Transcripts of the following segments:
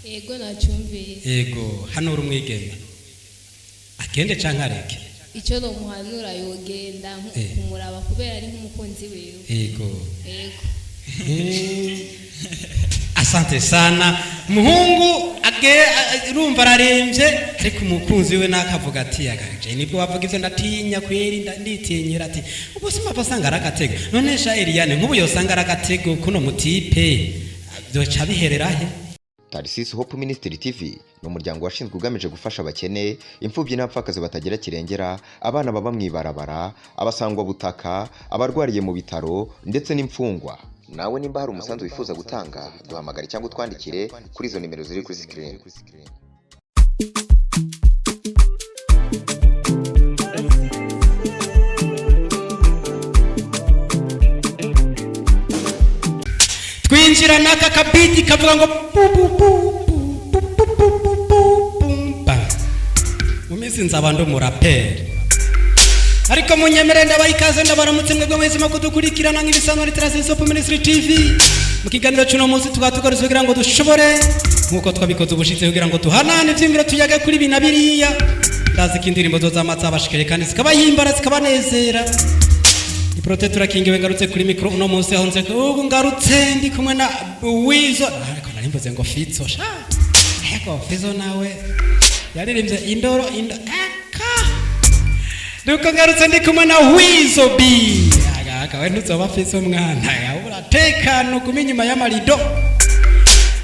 Yego, nacyumvise. Yego, hano uri umwigeme, agende canke areke? Icyo nomuhanura, yogenda kumuraba kubera ari nk'umukunzi wiwe. Yego. Asante sana. Umuhungu age urumva ararembye, ariko umukunzi we nakavuga ati agaje nibwo wavuga ivyo, ndatinya kweri, nditinyira ati ubu simava asanga ari agatego. None sha Eliane, nk'ubu yosanga ari agatego kuno mutipe, byoca biherera he? Tarisisi Hope Ministry TV ni umuryango washinzwe ugamije gufasha abakene, imfubyi n'abapfakazi batagira kirengera, abana baba mu ibarabara, abasangwabutaka, abarwariye mu bitaro ndetse n'imfungwa. Nawe nimba hari umusanzu wifuza gutanga, duhamagare cyangwa utwandikire kuri izo nimero ziri kuri screen. Twinjira n'aka kabiti kavuga ngo bu bu bu bu bu bu bu bu bu bum ba. Mu minsi nzaba ndi umuraperi, ariko munyemere ndabaha ikaze, ndabaramutse mwebwe mwese mu kudukurikirana nk'ibisanzwe muri Tarasisi Hope Ministry TV. Mu kiganiro cy'uno munsi tukaba tugarutse kugira ngo dushobore, nk'uko twabikoze ubushize, kugira ngo duhanane ivyiyumviro, tuyage kuri ibi na biriya. Ndazi ko indirimbo zo zama zabashikiriye kandi zikabahimbara, zikabanezera. Iprote turakingiwe. Ngarutse kuri mikoro uno munsi aho nze ubu ngarutse ndi kumwe na Wizo, ariko nari mvuze ngo Fizo sha, ariko Fizo nawe yaririmbye indoro indo eka. Nuko ngarutse ndi kumwe na Wizo B. Agaka we ntuzoba Fizo mwana, uratekana, ugume inyuma y'amarido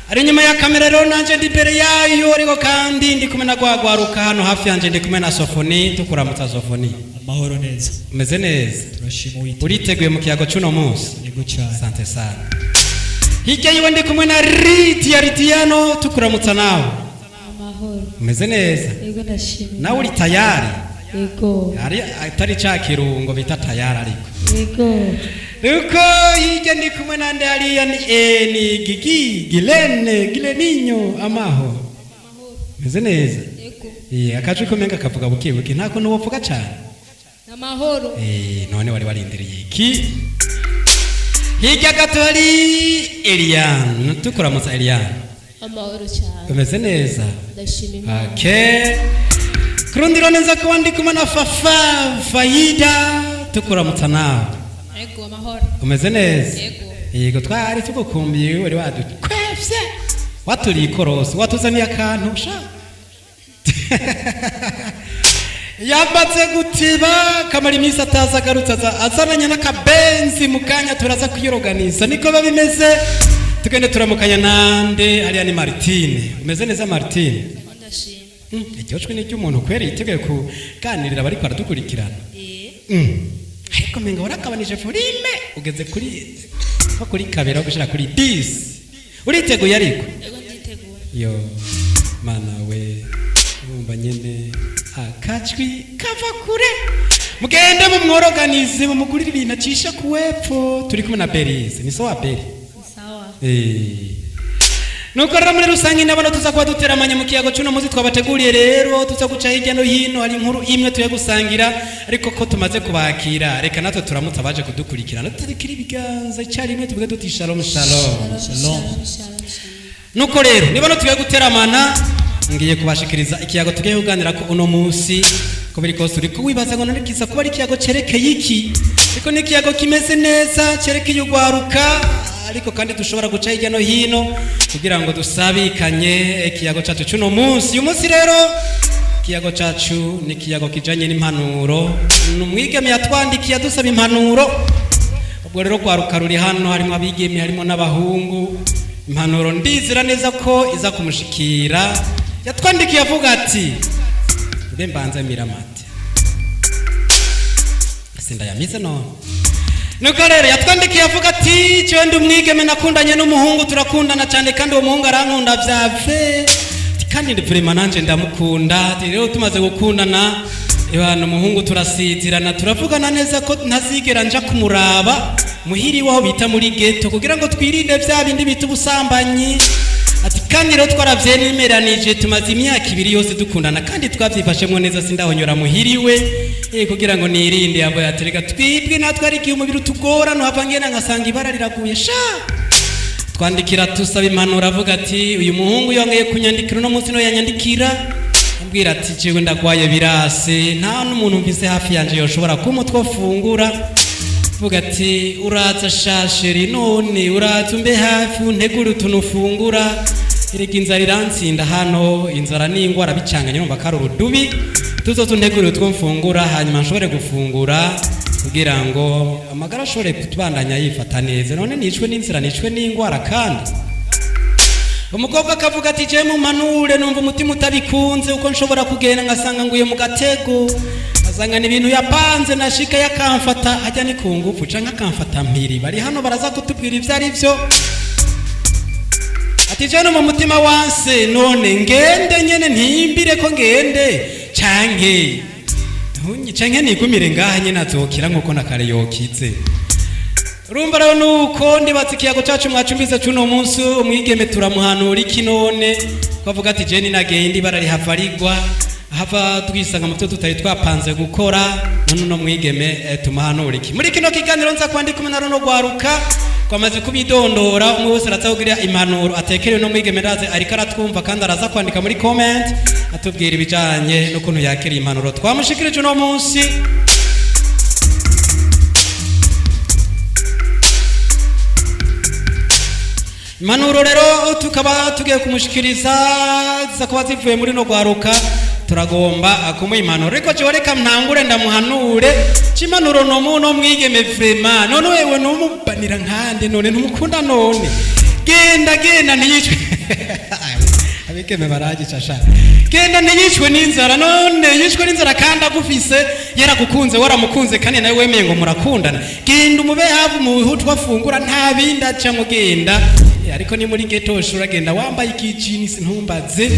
ari inyuma ya kamera. Rero nanje ndi imbere yayo, ariko kandi ndi kumwe na gwagwaruka hano hafi yanje, ndi kumwe na Sofoni. Tukuramutsa, Sofoni. Amahoro neza. Umeze neza? Turashima Uwiteka. Uriteguye mu kiyago cy'uno munsi? Yego cyane. Asante sana. Hirya yiwe ndi kumwe na Lidia Lidiano. Tukuramutsa nawe. Amahoro. Umeze neza? Yego, ndashima. Nawe uri tayari? Yego. Ari atari ca kirungo bita tayari, ariko Yego. nuko hirya ndi kumwe nande hariya ni ni Gigi Gilene Gileninyo. Amaho, umeze neza? Yego. Akajwi kumenga kavuga buke buke, nta kuntu wovuga cyane? Amahoro. None wari warindiriye iki? Hirya gato hari Eliane. Tukuramutsa, Eliane. Amahoro cyane. Umeze neza? Ndashima Imana. Okay. Ku rundi ruhande nza kuba ndi kumwe na Fafa Faida. Tukuramutsa nawe. Yego, amahoro. Umeze neza? Yego. Yego, twari tugukumbiye, wari wadukwevye, waturiye ikorosi, watuzaniye akantu sha. Yamaze gutiba kamara iminsi ataza, agarutse aza azananye n'akabenzi. Mu kanya turaza kuyoroganiza, niko biba bimeze. Tugende turamukanya nande hariya? Ni Martine. Umeze neza, Martine? Ndashima. Iryo jwi ni ry'umuntu kweri yiteguye kuganirira abariko baradukurikirana. Ariko menga waragabanije volume, ugeze kuri nko kuri kabiri aho gushira kuri 10. Uriteguye ariko? Yego, nditeguye. Yo mana we, urumva nyene akajwi kava kure. Mugende mumworoganize, mumugurire ibintu acisha ku wepfo. Turi kumwe na Berize. Ni sawa, Beri? Sawa. Nuko rero muri rusange ndabona tuza kuba duteramanye mu kiyago cy'uno munsi twabateguriye. Rero tuza guca hirya no hino, hari inkuru imwe tuye gusangira, ariko ko tumaze kubakira, reka natwe turamutse abaje kudukurikirana, turekere ibiganza icyarimwe, tuvuge tuti shalom shalom. Shalom. Shalom. Nuko rero niba no tugiye guteramana, ngiye kubashikiriza ikiyago tugiye kuganira ko uno munsi. Ko biri kose uri kuwibaza ngo none kiza kuba ari ikiyago cerekeye iki? Ariko ni ikiyago kimeze neza cerekeye ugwaruka, ariko kandi dushobora guca hirya no hino kugira ngo dusabikanye ikiyago cacu c'uno munsi. Uyu munsi rero ikiyago cacu ni ikiyago kijanye n'impanuro. Ni umwigeme yatwandikiye adusaba impanuro. Ubwo rero rwaruka ruri hano, harimo abigeme, harimo n'abahungu, impanuro ndizera neza ko iza kumushikira. Yatwandikiye avuga ati mbe mbanze miramate sindayamize none. Nuko rero yatwandikiye avuga ati jewe ndi umwigeme, nakundanye n'umuhungu, turakundana cyane, kandi uwo muhungu arankunda vyave. Ati, kandi ndi vraiment nanje ndamukunda. Ati rero tumaze gukundana ibana umuhungu, turasizirana, turavugana neza ko ntazigera nja kumuraba muhiri waho bita muri ghetto, kugira ngo twirinde vya bindi bita ubusambanyi. Ati kandi rero twaravyemeranije, tumaze imyaka 2 yose dukundana kandi twavyifashemwo neza, sindahonyora muhiriwe kugira ngo nirinde. Yambaye ati reka twibwe natwe, ari igihe umubiri utugora, ntuhava ngenda ngasanga ibara riraguye sha. Twandikira tusaba impanuro, avuga ati uyu muhungu yongeye kunyandikira uno munsi, no yanyandikira ambwira ati jewe ndagwaye birase, nta n'umuntu mvise hafi yanje yoshobora kumpa fungura. Vuga ati uraza sha chéri, none uraza umbe hafi, untegure utuntu ufungura, erega inzara irantsinda hano, inzara n'ingwara bicanganye, numva ko ari urudubi, tuzoze untegure utwo mfungura, hanyuma nshobore gufungura kugira ngo amagara ashobore kutubandanya yifata neza. None nicwe n'inzira, nicwe n'ingwara. Kandi umukobwa akavuga ati je mumpanure, numva umutima utabikunze, uko nshobora kugenda ngasanga nguye mu gatego, asanga ni ibintu yapanze, nashika yakamfata ajya ni ku ngufu canke akamfata mpiri. Bari hano baraza kutubwira ivyo ari vyo. Ati je no mu mutima wanse, none ngende nyene ntimbire ko ngende canke nigumire ngaha nyene, azokira nkuko na kare yokize. Urumva rero nuko ndibatse ikiyago cacu mwacumbize cuno munsi, umwigeme turamuhanura iki none? Twavuga ati je ninagenda ibara rihava rigwa, hava twisanga mu byo tutari twapanze gukora. None uno mwigeme tumuhanura iki? Muri kino kiganiro nza kwandika kumwe na runo rwaruka twamaze kubidondora, umwe wese araza kugira impanuro atekerewe no mwigeme. Ndaze ariko aratwumva kandi araza kwandika muri comment atubwira ibijanye n'ukuntu yakiriye impanuro twamushikirije uno munsi. Impanuro rero tukaba tugiye kumushikiriza ziza kuba zivuye muri no rwaruka. Turagomba kumuha impanuro, ariko jewe reka ntangure ndamuhanure c'impanuro nomu no mwigeme. Vraiment, none wewe numubanira nkande? None ntumukunda? None genda, genda ntiyicwe. Abigeme baragica sha. Genda ntiyicwe n'inzara. None yicwe n'inzara kandi agufise, yaragukunze, waramukunze, kandi nawe wemeye ngo murakundana. Genda umube hafi mu afungura, nta bindi acamo, genda. Ariko ni muri ghetto uragenda wambaye ikijinisi, ntumbaze.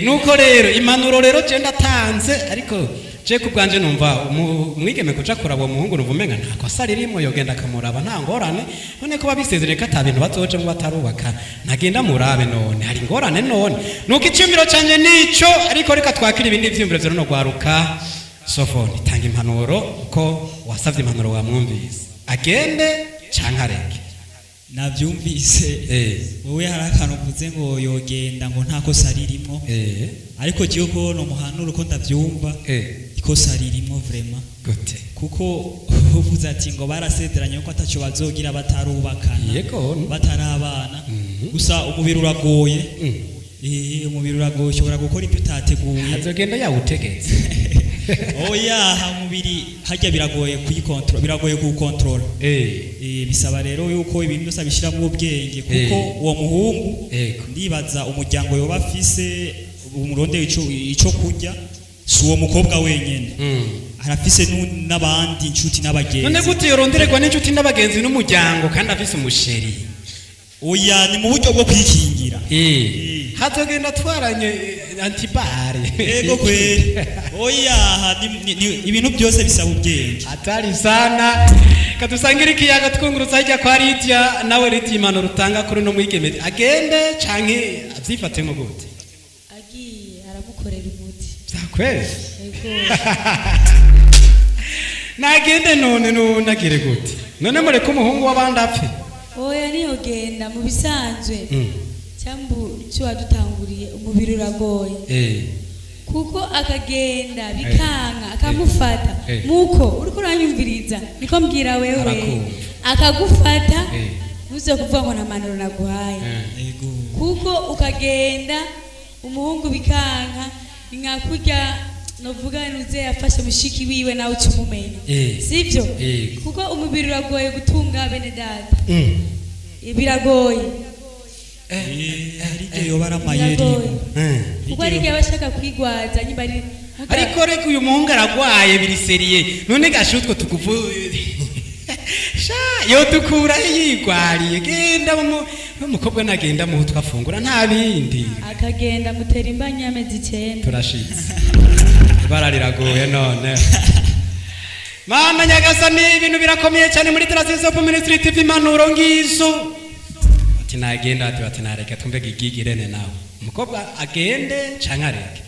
Nuko rero impanuro rero je ndatanze, ariko je ku bwanje numva umwigeme kuja kuraba uwo muhungu, numva umenga nta kosa ririmo, yogenda akamuraba, nta ngorane. None ko babisezereye ko ata bintu bazojamwo batarubaka, ntagenda murabe, none hari ingorane? None nuko iciyumviro canje nico, ariko reka twakire ibindi vyiyumviro vya runo rwaruka. Sofoni, tanga impanuro, ko wasavye impanuro wamwumvise. Agende canke areke? Nabyumvise. Wowe hari akantu uvuze ngo yogenda, ngo nta kosa ririmo. Ariko jewe ko nomuhanura uko ndavyumva, ikosa ririmo vraiment. Gute? Kuko uvuze ati ngo barasezeranye ko ataco bazogira batarubakana, batarabana. Gusa umubiri uragoye. Umubiri uragoye, ushobora gukora ibyo utateguye. Azogenda yawutegetse. Oya, umubiri harya biragoye kuyikontrola, biragoye kuwukontrola. Bisaba rero yuko ibintu byose abishyiramo ubwenge, kuko uwo muhungu ndibaza umuryango yoba afise umurondera ico kurya, si uwo mukobwa wenyene. Arafise n'abandi inshuti n'abagenzi. None gute yorondererwa n'inshuti n'abagenzi n'umuryango kandi afise umusheri? Oya, ni mu buryo bwo kwikingira. Hazogenda atwaranye antibare. Ego kweri, oya, ibintu byose bisaba ubwenge. Hatari sana. Kadusangira ikiyaga, twungurutsa hirya kwa Lidia. Nawe Lidia, impanuro utanga kuri no mwigeme, agende canke avyifatemo gute? Agiye aramukorera umuti. Vyakweli? Ego. Nagende none, none agire gute? None mureke umuhungu w'abandi apfe? Oya, niyogenda mu bisanzwe. Cyambu cyo wadutanguriye, umubiri uragoye. Kuko akagenda bikanka akamufata. Muko uriko uranyumviriza, niko mbwira wewe. Arakumva. Akagufata, ntuze kuvuga ngo nta mpanuro naguhaye. Ego. Kuko ukagenda umuhungu bikanka, ni nka kurya novuga nuze yafashe mushiki wiwe, nawe uca umumenya. Sibyo? Yego. Kuko umubiri uragoye gutunga, bene data. Biragoye. Hari igihe yoba ari amayeri. Biragoye. Kuko hari igihe aba ashaka kwigwaza nyimba ari Ariko reka, uyu muhungu aragwaye biri sérieux. None gashe utwo tuguvu sha yotukura yigwariye? Genda umukobwa nagenda muhu twafungura, nta bindi. Akagenda mutera imbanyi y'amezi 9. Turashitse, ibara riraguye. None mana nyagasani, ibintu birakomeye cyane muri Transition of Ministry TV. Impanuro ngizo, ati nagenda, ati nareka. Twumve gigigirene nawe, umukobwa agende canke areke?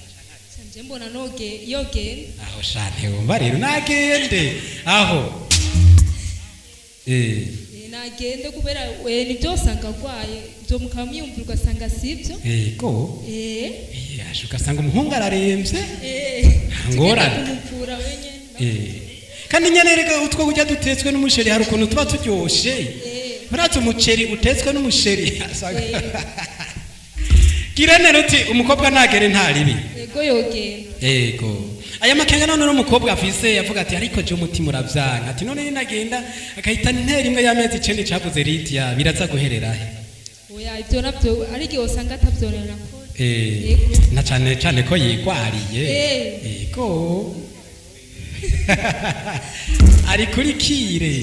Nje mbona noge yogenda. Aho sha, ntiwumva rero, nagende aho. Nagende kubera we nibyo usanga agwaye, ibyo mukamwiyumvira ugasanga sibyo. Yego. Yaje ugasanga umuhungu ararembye. Nta ngorane. Kumuvura wenyine. Kandi nyene reka utwo kurya dutetswe n'umusheri hari ukuntu tuba turyoshe. Uratse umuceri utetswe n'umusheri Girene ruti umukobwa ntagere nta ribi. Yego, yogenda. Yego, aya makenga none n'umukobwa afise yavuga ati ariko je umutima uravyanka, ati none ninagenda akahita ntera imwe y'amezi 9 cavuze Lydia biraza guherera he? Oya, ibyo nabyo ari igihe usanga atabyonera ko. Na cane cane ko yigwariye. Yego, ari kuri kire.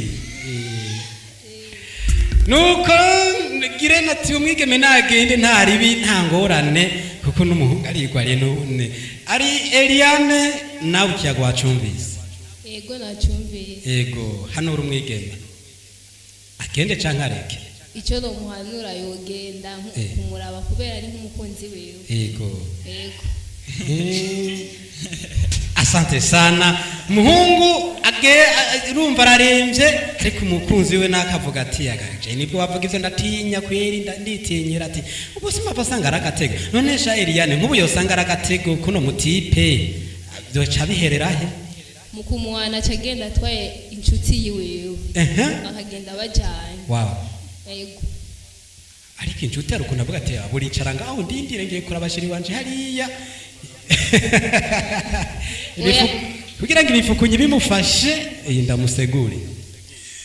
Nuko Girene ati umwigeme nagende nta ribi, nta ngorane, kuko n'umuhungu arigwariye. None ari Eliane, nawe ikiyago wacumvise? Yego, nacyumvise. Yego, hano uri umwigeme agende canke areke? Icyo nomuhanura, yogenda kumuraba kubera ari nk'umukunzi wiwe. Yego. Yego. Asante sana. Umuhungu urumva ararembye, ariko umukunzi we nakavuga ati agaje nibwo wavuga ivyo ndatinya kweri, nditinyira ati ubu simava asanga ari agatego. None sha Eliane, nk'ubu yosanga ari agatego kuno mutipe byoca biherera he? Mu kumuhana aca agenda atwaye inshuti yiwiwe, bakagenda bajyanye. Yego. Ariko inshuti hari ukuntu avuga ati buricara ngaho ndindire ngiye kuraba chéri wanje hariya. Kugira ngo ibifukunyi bimufashe, iyi ndamusegure.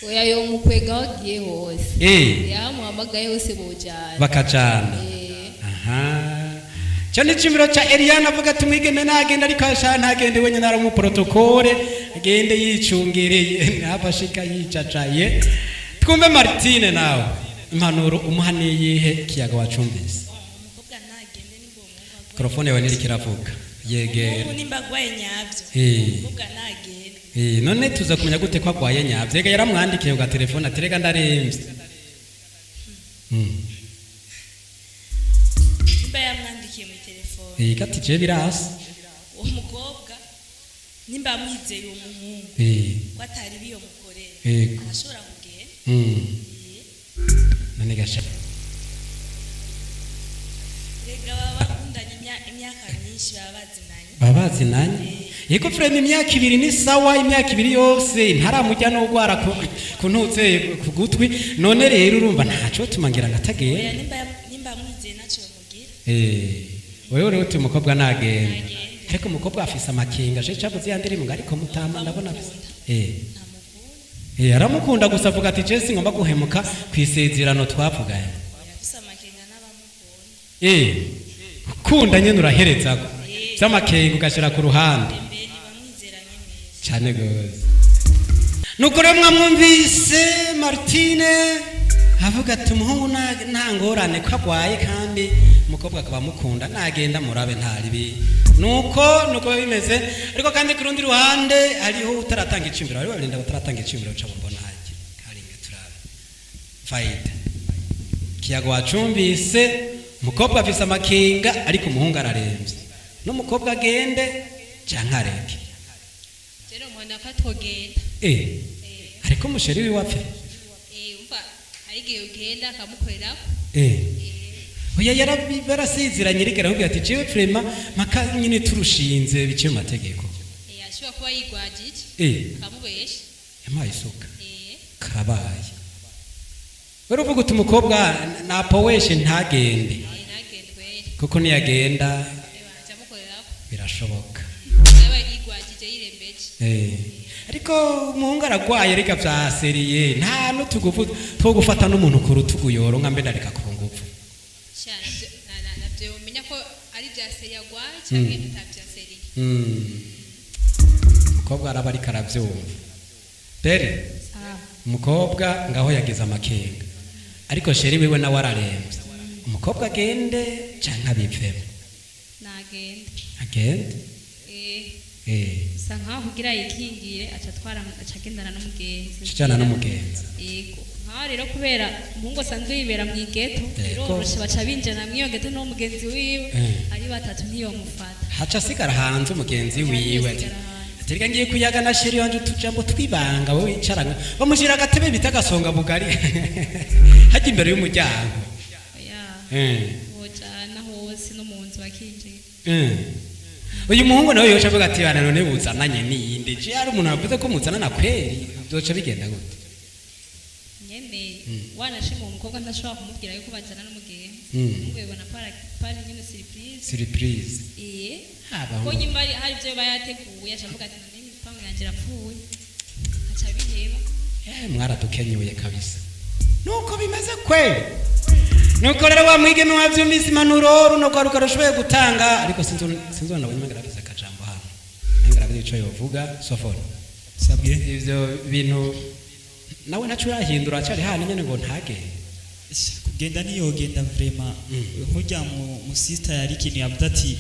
Oya, yomukwega aho agiye hose, yamuhamagaye hose bojyana. Bakajana. Aha cyo ni icumiro ca Eliane, avuga ati umwigeme nagenda, ariko asha ntagende wenyine, ari umuprotokole, agende yicungereye ntava ashika yicacaye. Twumve Martine, nawe impanuro umuha niyihe? Kiyaga wacumvise. Umukobwa ntagende nimba uwo muhungu agwaye. Mikrofone yawe niriko iravuga, yegera. Umuhungu nimba agwaye nyabyo, umukobwa ntagende. None tuza kumenya gute ko agwaye nyavyo? Ega yaramwandikiye ku gatelefone ati rega ndaremvye. Nimba yamwandikiye muri telefone, Gati je birasi. Uwo mukobwa nimba amwizeye uwo muhungu ko atari biyo mukorera, arashobora kugenda. None gasha Rega baba bakundanye imyaka myinshi, baba bazinanye. Baba bazinanye, yego frère, imyaka 2 ni sawa, imyaka 2 yose ntaramujya n'ugwara ku ntutse ku gutwi. None rero urumva ntaco tumangira ngo Oya, atagenda. Nimba amwizeye ntacyo yomugira. Wewe rero uti umukobwa nagenda, ariko umukobwa afise amakenga je cavuze ya ndirimbo ngo ariko mutama ndabona afise Ntamukunda. Aramukunda gusa avuga ati je singomba guhemuka kwisezerano twavuganye. Oya, afise amakenga n'abamukunda. Ukunda nyene uraherezako vy'amakenga ugashira ku ruhande. Mbere bamwizeranye neza. Cyane gose. Nuko rero mwamwumvise Martine avuga ati umuhungu nta ngorane ko agwaye kandi umukobwa akaba amukunda, nagenda murabe nta ribi. Nuko biba bimeze. Ariko kandi ku rundi ruhande hariho utaratanga icimbiro, hariho barinda bataratanga icimbiro ca mbona hajye karinga turabe faida. Kiyago wacumbise, umukobwa afise amakenga ariko umuhungu ararembye, n'umukobwa agende canke areke? Rero umuntu akatogenda. Ariko umuchéri wiwe apfe. Umva, hari igihe ugenda akamukorerako. Oya, barasezeranye reka aramubwira ati jewe vraiment mpaka nyine turushinze biciye mu mategeko. Ashobora kuba yigwajije, akamubesha. Yampaye isuka. Karabaye. Wari uvuga uti umukobwa napoweshe ntagende. Ntagende kweri. Kuko niyagenda Aca amukorerako. Birashoboka. Yaba yigwajije yirembeje. Ariko umuhungu aragwaye reka vyaseriye, nta n'utugufu two gufata n'umuntu ku rutugu yoronka mbe ndareka ku ngufu. Sha, navyo umenya ko ari vya sérieux agwaye canke atari vya sérieux. Umukobwa araba ariko aravyumva dere. Umukobwa ngaho yagize amakenga, ariko chéri wiwe nawe ararembye. Umukobwa agende canke abivemo? Nagende. Agende. Bisa nkaho kugira yikingire aca atwara, aca agendana n'umugenzi. Aca ajana n'umugenzi. Yego, nkaho rero kubera umuhungu asanzwe yibera mu igeto, biroroshe baca binjana mw'iyo geto n'uwo mugenzi wiwe, ari batatu ntiyomufata. Haca asigara hanze umugenzi wiwe ati Asigara hanze. Aterega ngiye kuyaga na chéri wanje utujambo twibanga, wowe wicaranga, bamushyira agatebe bita agasonga bugari hajya imbere y'umuryango. Oya. Bojana hose, no mu nzu bakinjira. Uyu muhungu nawe yoca avuga ati: "Bana, none buzananye niyinde?" Je hari umuntu yavuze ko muzanana kweri, byoca bigenda gute? Nyene wanashima uwo mukobwa, ntashobora kumubwira yuko bajana n'umugenzi. Umuhungu yibona pari nyene surprise. Surprise. Eh. Habaho. Ko nyimba hari ibyo biba yateguye, aca avuga ati: "None imipango yanje irapfuye," aca abiheba. Mwaradukenyuye kabisa, nuko bimeze kweli. Nuko rero wa mwigeme, wavyumvise impanuro runo rwaruka rushoboye gutanga, ariko sinzi nabonye umenga arafise akajambo hano, umenga arafise ico yovuga. Sofoni. Sabwe. Ivyo bintu nawe ntaco urahindura, acari hano nyene ngo ntagende? Kugenda niyogenda vraiment. Nkurya mu sister yari ikintu yavuze ati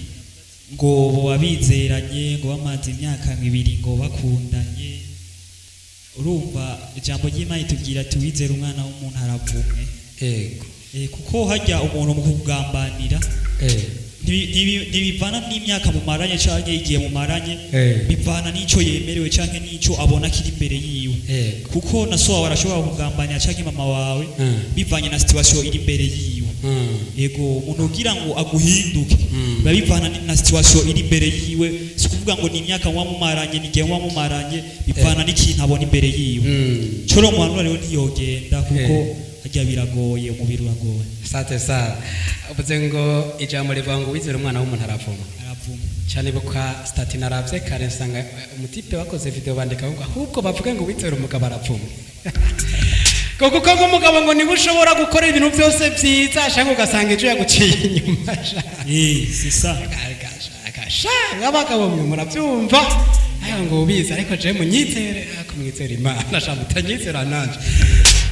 ngo boba bizeranye, ngo bamaze imyaka 2 ngo bakundanye. Urumva ijambo ry'Imana itubwira ati: "Wizere umwana w'umuntu aravumwe." Kuko hajya umuntu mu kugambanira ntibivana n'imyaka mumaranye canke igihe mumaranye, bivana n'ico yemerewe canke n'ico abona kiri imbere yiwe. Kuko na so wawe arashobora kugambanira, canke mama wawe, bivanye na situation iri imbere yiwe. Yego, umuntu ugira ngo aguhinduke, biba bivana na situation iri imbere yiwe. Si ukuvuga ngo ni imyaka muba mumaranye, ni igihe muba mumaranye, bivana n'ikintu abona imbere yiwe. Coro muhanura rero ntiyogenda, kuko harya biragoye, umubiri uragoye. Sate sa uvuze ngo ijambo rivuga ngo wizere umwana w'umuntu aravuma. Aravuma. Cyane buka statut naravye kare, nsanga umutipe wakoze video bandika ngo ahubwo bavuge ngo wizere umugabo aravuma, kuko ngo umugabo ngo niba ushobora gukora ibintu byose byiza ashaka, ugasanga ejo yaguciye inyuma sha. Eh, c'est ça. Sha, nk'abagabo mwe murabyumva aya ngo ubizi, ariko je munyizere, ariko mwizere Imana sha, mutanyizera nanje.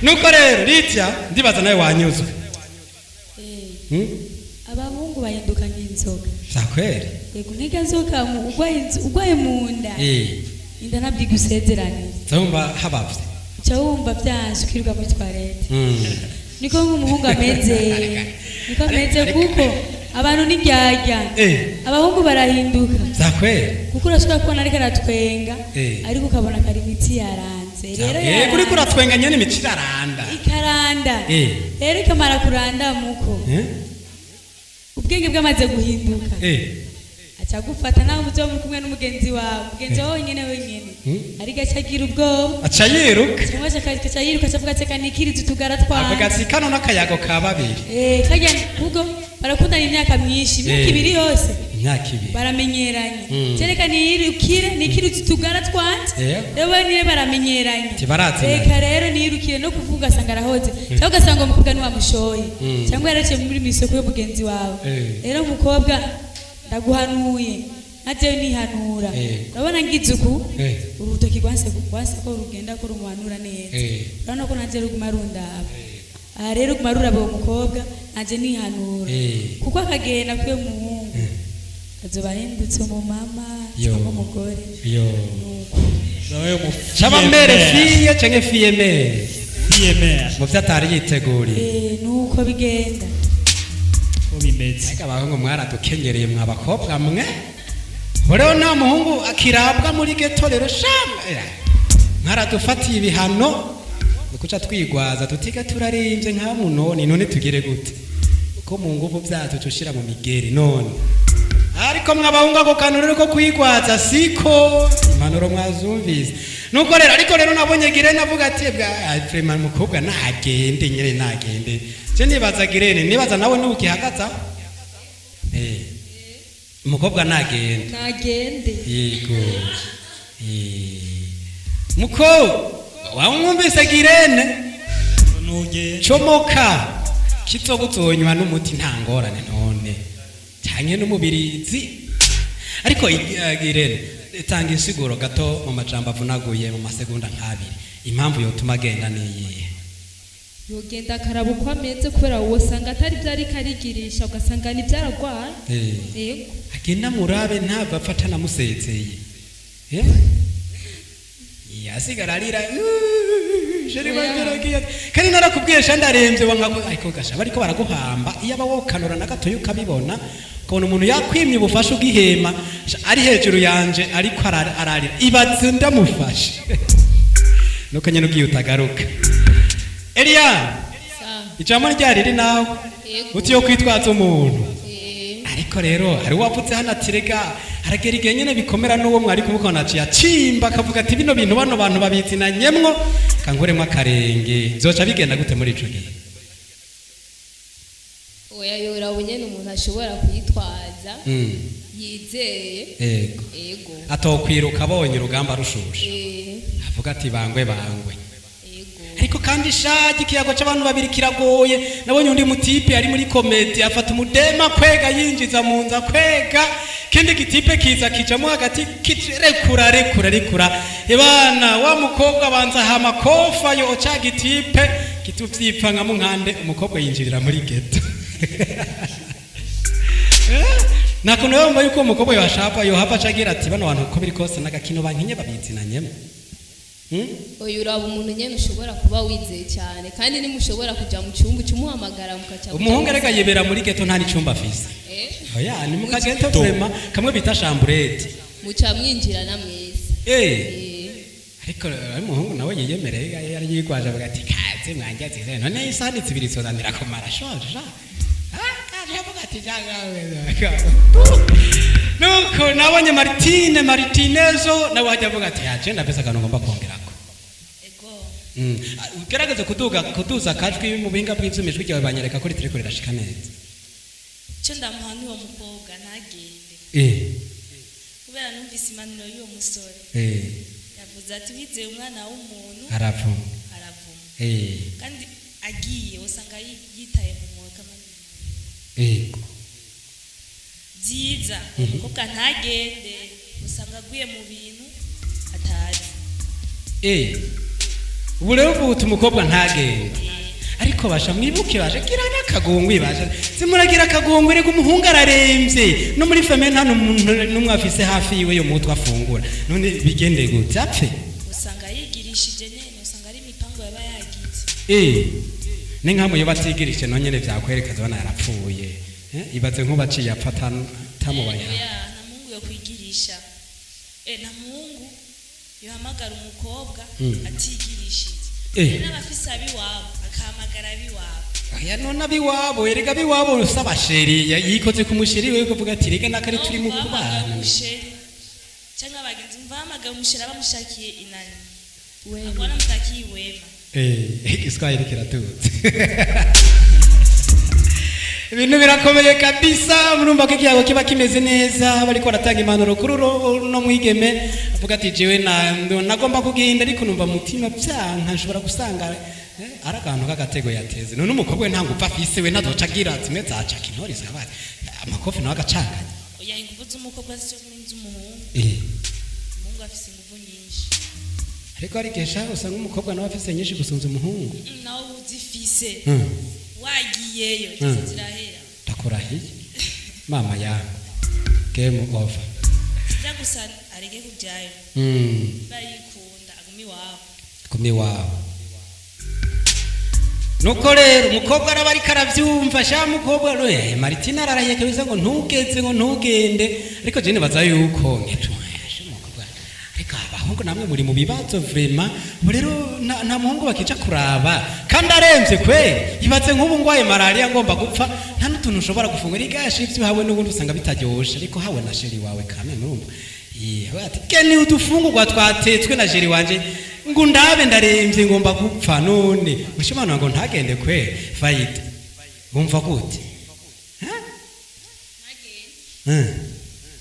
Nuko rero Litya, ndibaza nawe wanyuzwe. Abahungu bahinduka nk'inzoka. Vya kweri? Yego, nk'irya nzoka urwaye mu nda, inda ntabwo igusezeraniye. Nzumva habavye. Uca wumva byanze, ukirirwa muri toilette. Niko nk'umuhungu ameze, niko ameze, kuko abantu n'iryarya. Abahungu barahinduka. Vya kweri? Kuko urashobora kubona ariko aratwenga, ariko ukabona kari imitsi yaranze rero. Yego, uriko uratwenga nyene imico iraranda. Ikaranda. Rero ikamara kuranda muko, ubwenge bwamaze guhinduka, aca agufata nawe muzoba muri kumwe n'umugenzi wawe, umugenzi wawe wenyene wenyene, ariko aca agira ubwoba. Aca yiruka. Cyangwa akaca yiruka, aca avuga ati: "Reka nikirize utugara Avuga twanje." ati: "Kano n'akayago ka babiri." Eh, kajya kuko barakundana imyaka myinshi, imyaka 2 yose. Imyaka 2. Baramenyeranye. Kereka niyirukire nikirize utugara twanje. Rero bonyine baramenyeranye. Tibaraziranye. Reka rero niyirukire no kuvuga, asanga arahoze, cyangwa ugasanga umukobwa niwamushoye, cyangwa yaraciye muri misoko y'umugenzi wawe. Rero umukobwa ndaguhanuye, nkajewe nihanura. Urabona ngize uku, urutoki rwanse ko rugenda ko rumuhanura neza. Urabona ko nanje ruguma rundaba. Aha rero ruguma ruraba uwo mukobwa, nanje nihanura. Kuko akagenda k'uyo muhungu, azoba ahindutse umumama Yo. cyangwa umugore. Yo. Nuko. Zabaye mu Caba mère fille canke fille mère. Fille mère. Mu vyo atari yiteguriye. Eh, nuko bigenda. Ko bimeze. Ariko abahungu mwaradukenyereye, mwa bakobwa mwe. Rero nta muhungu akirabwa muri ghetto rero shamwe. Mwaradufatiye ibihano, nukuca twigwaza tutiga turarimbye nka munoni. None tugire gute ko mu nguvu byacu tushira mu migeri? None ariko mwabahungu, ako kantu rero ko kwigwaza siko impanuro mwazumvise. Nuko rero, ariko rero nabonye Girene avuga ati: "Bwa vraiment umukobwa nagende nyene, nagende." Je nibaza Girene, nibaza nawe ntukihagaza, umukobwa nagende. Nagende. Yego. Muko wamwumvise Girene? Nugende. Comoka kizoguzonywa n'umuti, nta ngorane, none canke n'umubirizi. Ariko Irene, tanga insiguro gato mu majambo avunaguye, mu masegonda nk'abiri, impamvu yotuma agenda niyihe? Yogenda akaraba uko ameze, kubera wosanga atari byo ariko arigirisha, ugasanga ni byaragwaye. Yego. Agenda murabe, ntava apfa atanamusezeye. Eh? Yasigara arira: "Uuuu, chéri wanje aragiye." Kandi narakubwiye sha, ndaremvye, wanka ariko gasha bariko baraguhamba. Iyo aba wokanura na gatoya ukabibona. Ukabona umuntu yakwimye ubufasha ugihema ari hejuru yanje ariko ararira, ibaze ndamufashe nuko nyine ugiye utagaruka. Eliya, ijambo ryari riri nawe uti yo kwitwaza umuntu. Ariko rero hari uwavutse hano ati rega haragera igihe nyine bikomera n'uwo mwari kumukona aciye acimba akavuga ati bino bintu bano bantu babizinanyemwo kankuremo akarenge. Byoca bigenda gute muri ico gihe? Oya, yoraba nyene umuntu ashobora kuyitwaza yizeye. Yego. Ego. Atokwiruka abonye urugamba rushushe. Avuga ati bangwe bangwe. Ego. Ariko kandi shaje ikiyago c'abantu babiri kiragoye. Nabonye undi mutipe ari muri komedi afata umudema kwega yinjiza mu nzu kwega, kindi gitipe kiza kijamo hagati kirekura rekura rekura. Ibana wa mukobwa abanza hama kofa yo ca gitipe kituvyipfa nka munkande, umukobwa yinjirira muri ghetto. Nakuntu yumva yuko umukobwa yohashapa yohava acagira ati bano bantu uko biri kose n'agakino bankinye babizinanyemo. Oya, uraba umuntu nyene ushobora kuba wizeye cyane, kandi nimushobora kuja mu cyumba ucumuhamagara mukaca. Umuhungu arega yibera muri ghetto nta n'icumba afise. Oya, ni mu kageto vraiment kamwe bita chambrette. Muca mwinjirana mwese. Ariko ari umuhungu nawe yiyemereye yari yigwaje avuga ati kaze mwanjye azize none isahani zibiri zozanira kumara shonje sha. Kaje avuga ati nuko nabonye Martine Martinezo nawe hajya avuga ati yaje ndafise akantu ngomba kongerako. Ego. Ugerageze kuduza akajwi mu buhinga bw'ivyuma, ijwi ryawe banyereka ko ritariko rirashika neza. Icyo ndamuha n'uwo mukobwa ntagende. Kubera numvise impanuro y'uwo musore. Yavuze ati wizeye umwana w'umuntu aravuma. Aravuma. Kandi agiye usanga yitaye mu mwuga. Byiza umukobwa ntagende, usanga aguye mu bintu atazi. Ubu rero uvuga umukobwa ntagende, ariko basha mwibuke basha gira n'akagongwe, basha zimuragira akagongwe. Rega umuhungu araremvye no muri famille nta n'umwe afise hafi yiwe yo mutwe afungura, none bigende gute apfe? Usanga yigirishije nyene, usanga ari imipango yaba yagize. Ni nka muyo batigirije no nyene vyakwereka zona yarapfuye. Ibaze nk'ubaciye apfa tamubaye. Oya, nta muhungu yo kwigirisha. Nta muhungu yohamagara umukobwa atigirishije. N'abafise abiwabo akahamagara abiwabo. Oya, none abiwabo erega abiwabo usaba sheri yikoze ku musheri wewe kuvuga ati rega nakari turi mu kubana. Cyangwa abagenzi mvahamagara umusheri abamushakiye inani. Wema. Mutakiye wema. Igiswahili kiratutse. Ibintu birakomeye kabisa, murumva ko ikiyago kiba kimeze neza, bariko baratanga impanuro kuri uno mwigeme avuga ati jewe nagomba kugenda ariko numva mutima byanka nshobora gusanga ari akantu k'agatego yateze. None umukobwa we nta ngufu afise, we ntazoca agira zimwe zaca kintori zabaye amakofi nawe agacanganya. Oya, ingufu z'umukobwa sico kumwe n'iz'umuhungu. Umuhungu afise ingufu nyinshi. Ariko hari igihe shaho usanga umukobwa nawe afise nyinshi gusumvya umuhungu. Nawe uzifise. Wagiyeyo zirahera. Ndakurahiye mama yangu, game over. Sija gusa areke kujayo. Bayikunda agumi iwabo. Agumi iwabo. Nuko rero umukobwa araba ariko aravyumva sha mukobwa rero Martina ararahiye kabisa ngo ntugeze ngo ntugende, ariko je nibaza yuko nkejo umukobwa ariko abahungu namwe muri mu bibazo vraiment. Ubu rero nta muhungu bakija kuraba kandi aremvye kwe. Ibaze nk'ubu ngwaye malaria ngomba gupfa, nta n'utuntu ushobora gufungura igashi ivyo hawe n'ubundi usanga bitaryoshe, ariko hawe na sheri wawe kame murumva. Ati keni udufungurwa twatetswe na sheri wanje ngo ndabe ndaremvye ngomba gupfa, none ushobora ngo ntagende kwe. Faida wumva gute?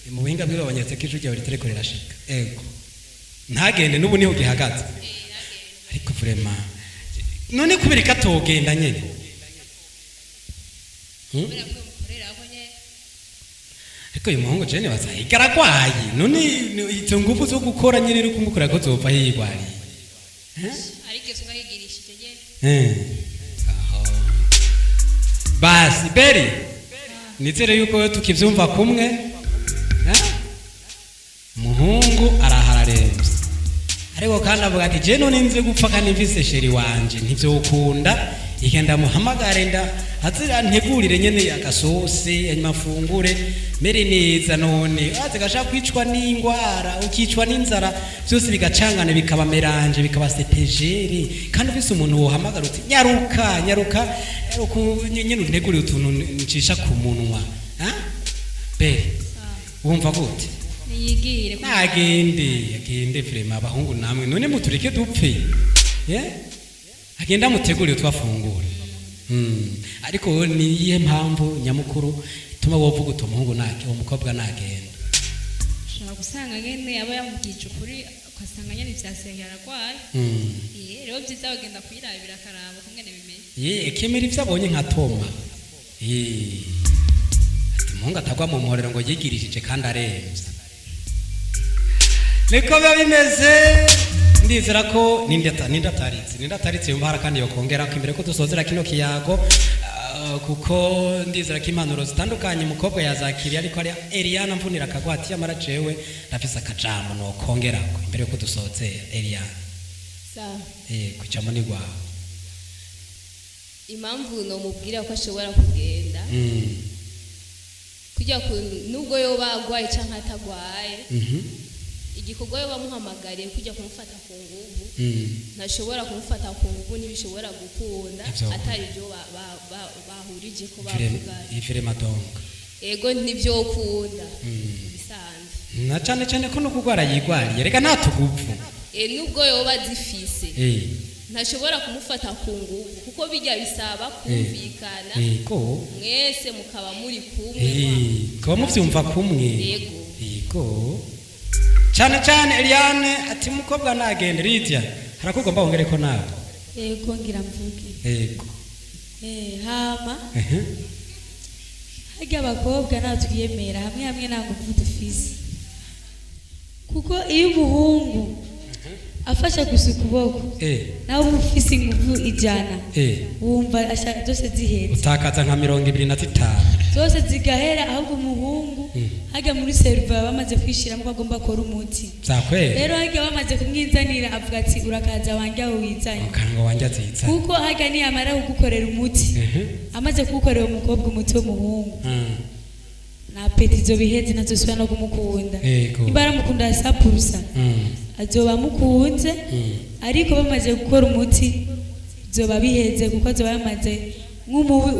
Mu buhinga bwiwe banyeretse ko ijwi ryawe ritariko rirashika. Ego ntagende n'ubu niho gihagaze, ariko vraiment none kubera ko atogenda nyene Ariko uyu muhungu jene bazahiga aragwaye, none izo ngufu zo gukora nyene uri kumukora ko zopfa yigwariye. Ariko usanga yigirishije nyene. Basi Beri, nizere yuko tukivyumva kumwe. Muhungu arahararemvye, ariko kandi avuga ati je none nze gupfa kandi mvise sheri wanje ntivyokunda, igenda muhamagare nda Azira ntegurire nyene agasose, hanyuma afungure mere neza. None aze gashaka kwicwa n'ingwara, ukicwa n'inzara, byose bigacangana, bikaba mélange, bikaba sepejere. Kandi ufise umuntu wohamagara uti: "Nyaruka, nyaruka, nyaruka, nyene untegurire utuntu ncisha ku munwa." Ha bere, wumva gute? Niyigire. Nagende, agende vraiment. Abahungu namwe none mutureke dupfe? Ye, agenda mutegurire twafungure. Ariko ni iyihe mpamvu nyamukuru ituma wovuga uti umuhungu nage, uwo mukobwa nagenda? Ushobora gusanga nyene aba yamubwije ukuri, ugasanga nyene ivyasengera aragwaye. Iye, rero byiza bagenda kuyirabira, akaraba ukungene bimeze. Ye, kemera ivyo abonye nka Toma. Ye, ati umuhungu atagwa mu muhorero ngo yigirishije kandi aremvye. Niko biba bimeze. Ndizera ko ninde ataritse yumva hari kandi yokongera ko imbere ko dusozera kino kiyago, kuko ndizera ko impanuro zitandukanye umukobwa yazakiriye. Ariko ari Eliana mvunira akagwati, yamara jewe ndafise akajambo nokongerako imbere yuko dusozera. Eliana. Sawa. Kwijambo ni gwawe. Impamvu nomubwira ko ashobora kugenda, kujya ku nubwo yoba agwaye canke atagwaye, igikorwa yoba amuhamagariye kujya kumufata ku nguvu, ntashobora kumufata ku nguvu, ntibishobora gukunda. Atari ibyo bahurije ko bavuganye. Vraiment donc. Ego, ntivyokunda bisanzwe. Na cane cane ko no kugwara yigwariye, reka nta tuguvu. Nubwo yoba azifise, ntashobora kumufata ku nguvu, kuko bijya bisaba kumvikana, mwese mukaba muri kumwe. Kuba muvyumva kumwe. Yego. Yego, cyane cyane Eliane ati umukobwa nagende. Lydia, harakugomba wongere ko nawe? Yego, ngira mvuge. Yego. Hama harya abakobwa natwiyemera hamwe hamwe, nta nguvu dufise, kuko iyo umuhungu afashe gusa ukuboko, nawe uba ufise inguvu 100, wumva zose zihetse. Utakaza nka 25. Zose zigahera. Ahubwo umuhungu harya muri cerveau baba bamaze kwishiramo ko agomba akora umuti. Vyakwera. Rero harya bamaze kumwizanira, avuga ati: "Urakaza wanjye aho wizanye." Mukanga wanjye azitsa. Kuko harya niyamara kugukorera umuti, amaze kugukorera umukobwa umuti w'umuhungu, na appétit izo biheze, ntazosubira no kumukunda. Nimba aramukunda sapurusa, azoba amukunze, ariko bamaze gukora umuti zoba biheze, kuko azoba yamaze nk'umubi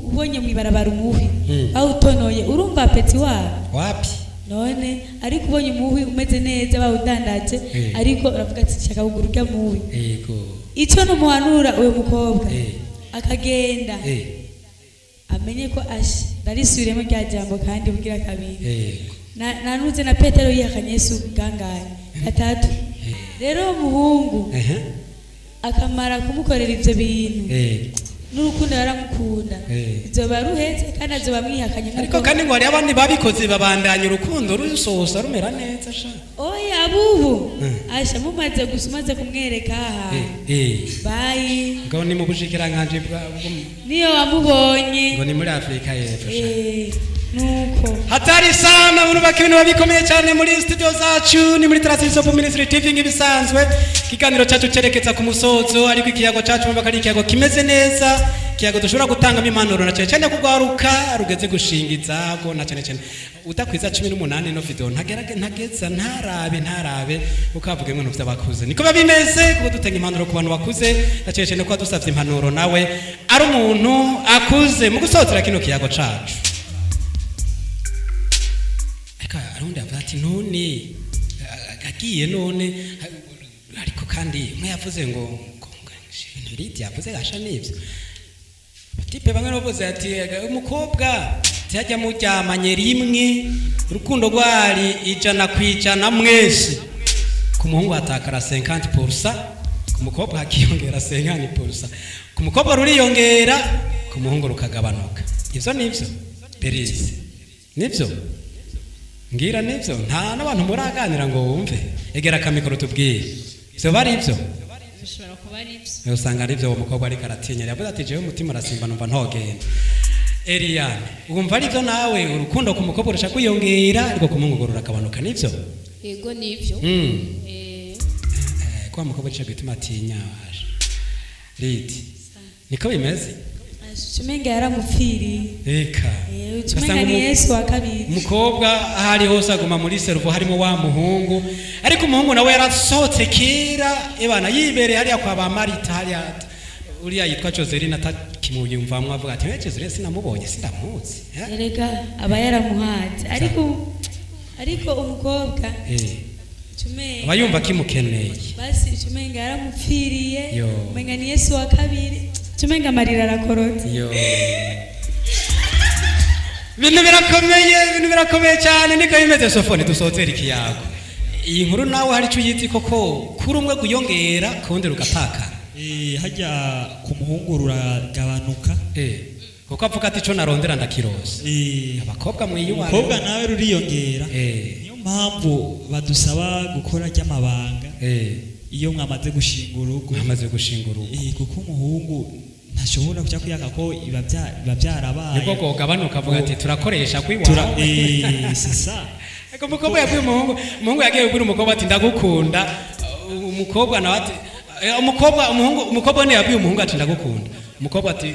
ubonye mw'ibarabara umuhwi, bawutonoye, urumva appétit wawo? Wapi. None ariko ubonye umuhwi umeze neza bawudandaje, ariko uravuga ati: "Shaka kugura urya muhwi." Icyo numuhanura uyu mukobwa, akagenda, amenye ko ashe, ndarisubiremo rya jambo kandi bugira kabiri, nanuze na Petero yihakanye Yesu gangahe? Gatatu. Rero uwo muhungu, akamara kumukorera ivyo bintu, n'urukundo yaramukunda, izoba ruheze kandi azoba amwihakanye. Ariko kandi ngo hariho abandi babikoze babandanya urukundo rusosa rumera neza sha. Oya, abubu asha mumaze gusa, umaze kumwereka aha, bayi. Ngo ni mu bushikiranganji bwa niyo wamubonye. Ngo ni muri Afurika y'Epfo sha. Nuko. Hatari sana, murubaka ibintu biba bikomeye cyane muri studio zacu, ni muri Transmission of Ministry TV nk'ibisanzwe. Ikiganiro cyacu cyerekeza ku musozo, ariko ikiyago cyacu mubaka ari ikiyago kimeze neza, ikiyago dushobora gutangamo impanuro, na cyane cyane kugwaruka rugeze gushinga izago, na cyane cyane utakwiza 18. No video ntagerage, ntageza, ntarabe, ntarabe ukavuga ibintu by'abakuze. Niko biba bimeze, kuko dutanga impanuro ku bantu bakuze, na cyane cyane ko dusabye impanuro nawe ari umuntu akuze. Mu gusozera kino kiyago cacu, ariko arundi avuga ati: "None agiye none?" Ariko kandi umwe yavuze ngo ibintu Lydia yavuze gasha nibyo. Type bamwe bavuze ati umukobwa tiyajya muryamanye rimwe, urukundo rwari 100% mwese, ku muhungu hatakara 50%, ku mukobwa hakiyongera 50%. Ku mukobwa ruriyongera, ku muhungu rukagabanuka. Ivyo nivyo Berize? Nivyo? Ngira nivyo. Nta n'abantu muraganira ngo wumve. Egera akamikoro tubwire ivyo bari ivyo. Bishobora kuba ari byo. Usanga ari byo. Uwo mukobwa ariko aratinya, yavuze ati: "Jewe umutima urasimba, numva ntogenda." Eliane, wumva ari byo nawe? Urukundo ku mukobwa urusha kwiyongera, ariko ku muhungu ruragabanuka, nivyo? Yego, nibyo. Kwa mukobwa cyo gituma atinya. Lidi, niko bimeze? Umenga yaramupfiriye. Eka. Umenga ni Yesu wa kabiri. Umukobwa aho ari hose aguma muri cerveau harimo wa muhungu, ariko umuhungu nawe yarasohotse kera, ebana yibereye hariya kwa ba Marita, hariya uriya yitwa Joseline atakimuyumvamwo, avuga ati: "Eh, Joseline sinamubonye, sindamuzi." Eh? Erega aba yaramuhaze, ariko umukobwa umenga Aba yumva akimukeneye. Basi umenga yaramupfiriye. Yo. Umenga ni Yesu wa kabiri, umenga amarira arakorotse. Yo, ibintu birakomeye, ibintu birakomeye cyane. Niko bimeze. Sofone, dusohotera ikiyago. Iyi nkuru nawe hari icyo uyizi koko, kuri umwe guyongera kuwundi rugatakara? Hajya ku muhungu ruragabanuka. Kuko avuga ati: "Ico narondera ndakirose." Abakobwa mwiyubare. Umukobwa nawe ruriyongera. Niyo mpamvu badusaba gukora ry'amabanga iyo mwamaze gushinga urugo. Mwamaze gushinga urugo. Kuko umuhungu ntashobora kujya kwiyaka ko biba byarabaye. Nibwo bwogabanuka, avuga ati: "Turakoresha Tura kwiwawe." C'est ça. Ariko umukobwa yabwiye umuhungu, umuhungu yagiye kubwira umukobwa ati: "Ndagukunda." Umukobwa nawe ati umukobwa, umuhungu, umukobwa niwe yabwiye umuhungu ati: "Ndagukunda." Umukobwa ati,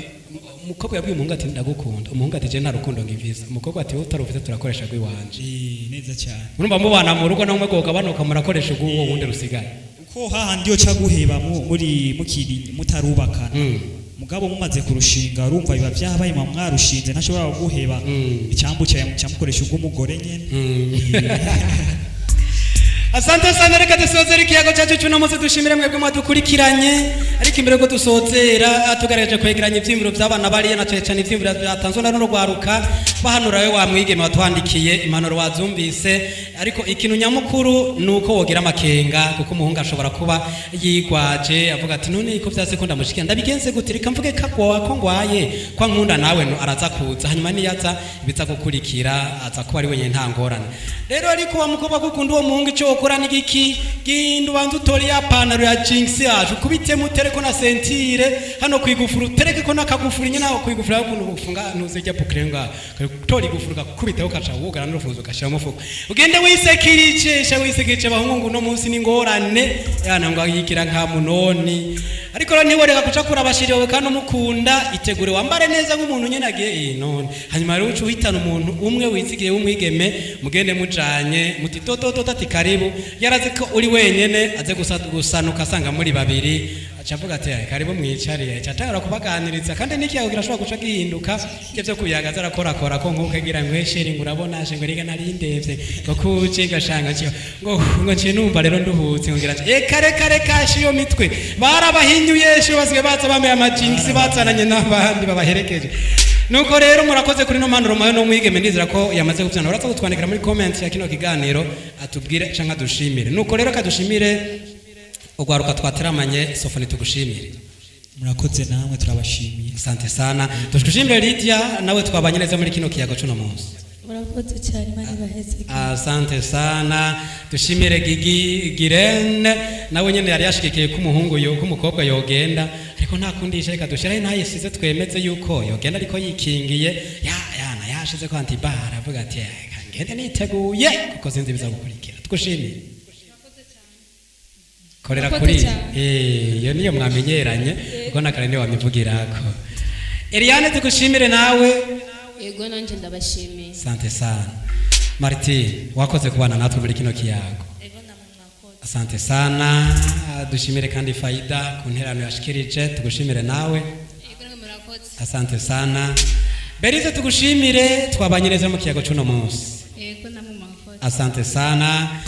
umukobwa yabwiye umuhungu ati: "Ndagukunda." Umuhungu ati: "Je nta rukundo ngivise." Umukobwa ati: "Wowe utarufite, turakoresha rw'iwanje." Neza cyane. Urumva mubana mu rugo, namwe bwogabanuka, murakoresha ubw'uwo wundi rusigaye. Uko hahandi yo ca guheba muri mukiri mutarubakana, mugabo mumaze kurushinga, urumva biba byabaye, mwarushinze, ntashobora kuguheba. Icyambu cyamukoresha ubw'umugore nyene. Asante sana. Reka dusozere ikiyago cyacu cy'uno munsi, dushimire mwebwe mwadukurikiranye. Ariko imbere yuko dusozera, tugaragaje kwegeranya ivyiyumviro by'abana bariya, na cyane cyane ivyiyumviro byatanzwe na runo rwaruka bahanura we wa mwigeme watwandikiye. Impanuro wazumvise, ariko ikintu nyamukuru ni uko wogira amakenga, kuko umuhungu ashobora kuba yigwaje, avuga ati: "None ko vyase ko ndamushikira, ndabigenze gute? Reka mvuge ko ko ngwaye, ko nkunda nawe." No araza kuza, hanyuma niyaza ibiza gukurikira aza kuba ari wenyine, nta ngorane rero. Ariko wa mukobwa gukunda uwo muhungu, icyo wokora ni giki? Ginda ubanza utore ya pantaro ya jeans yacu, ukubitemo, utereko na ceinture hano kwigufura, utereke ko n'akagufuri nyine aho kwigufura, aho ukuntu ufunga ntuzijya boucle ngaho, utora igufuri ugakubitaho, ukaca wugara n'urufunzo ugashyira umufuko, ugende wisekirije sha, wisekirije. Abahungu ngo uno munsi ni ingorane yana, ngo yigira nka munoni. Ariko rero ntiworeka guca kurabashiriwe kandi umukunda, itegure wambare neza nk'umuntu nyine agiye none. Hanyuma rero uca uhitana umuntu umwe wizigiye w'umwigeme, mugende mujanye, muti tototo, ati: "Karibu." Yarazi ko uri wenyene, aze gusa gusanuka asanga muri babiri, aca avuga ati: "Eh, karibu mwicariye." Aca atangura kubaganiriza, kandi n'ikiyago kirashobora guca gihinduka ibyo byo kuyaga, arakorakora ko nkuko agira ngo: "Chéri, ngo urabona she, ngo rega nari ndevye ngo kuje gashanga cyo ngo nciye numva rero nduhutse." Ngo ngira ati: "Eka reka reka." Iyo mitwe barabahinyuye she, basigaye baza bambaye amajingisi, bazananye n'abandi babaherekeje. Nuko rero murakoze kuri no mpanuro muhawe n'umwigeme. Ndizera ko yamaze kuvyana. Uraza kutwandikira muri comment ya kino kiganiro, atubwire canke adushimire. Nuko rero kadushimire ugwaruka twateramanye. Sofoni, tugushimire. Murakoze namwe, turabashimiye. Asante sana. Tugushimire Lydia, nawe twabanye neza muri kino kiyago cuno munsi. Murakoze cyane, Imana ibaheze. Asante sana. Dushimire Gigi Girene, nawe nyene yari yashigikiye ko umuhungu yo ko umukobwa yogenda, ariko nta kundi yishe, reka dushiraho ntayisize, twemeze yuko yogenda ariko yikingiye, ya yana yashize ko antibara, avuga ati: "Reka ngende niteguye kuko sinzi biza gukurikira." Tugushimire. Korera Murakoze kuri cyane. Iyo niyo mwamenyeranye, kuko na kare niyo wamivugirako. Eliane, tugushimire nawe. Yego, nanjye ndabashimiye. Asante sana. Martin, wakoze kubana natwe muri kino kiyago. Ego, namwe mwakoze. Asante sana. Dushimire kandi Faida ku nterano yashikirije, tugushimire nawe. Yego, namwe murakoze. Asante sana. Berize, tugushimire, twabanye neza mu kiyago cuno munsi. Yego, namwe murakoze. Asante sana.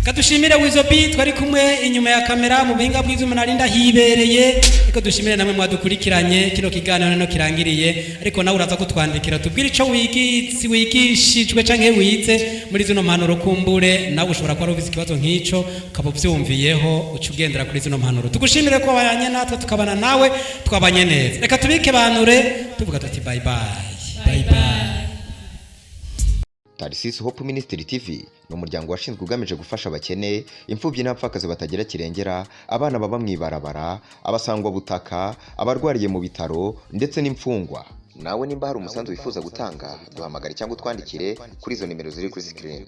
Kadushimire Wizobi twari kumwe inyuma ya kamera mu buhinga bw'ivyuma, narinda hibereye. Ariko dushimire namwe mwadukurikiranye. Kino kiganiro nano kirangiriye, ariko nawe uraza kutwandikira, tubwire ico wigitsi wigishijwe canke wize muri zino mpanuro. Kumbure nawe ushobora kuba wari ufise ikibazo nk'ico, ukaba uvyumviyeho, uca ugendera kuri zino mpanuro. Tugushimire ko wabanye natwe, tukabana nawe, twabanye neza. Reka tubike banure tuvuga tuti: "Bye bye." Bye bye. Tarisisi Hope Ministry TV ni umuryango washinzwe ugamije gufasha abakene, imfubyi n'abapfakazi batagira kirengera, abana baba mu ibarabara, abasangwabutaka, abarwariye mu bitaro ndetse n'imfungwa. Nawe nimba hari umusanzu wifuza gutanga, duhamagare cyangwa utwandikire kuri izo nimero ziri kuri screen.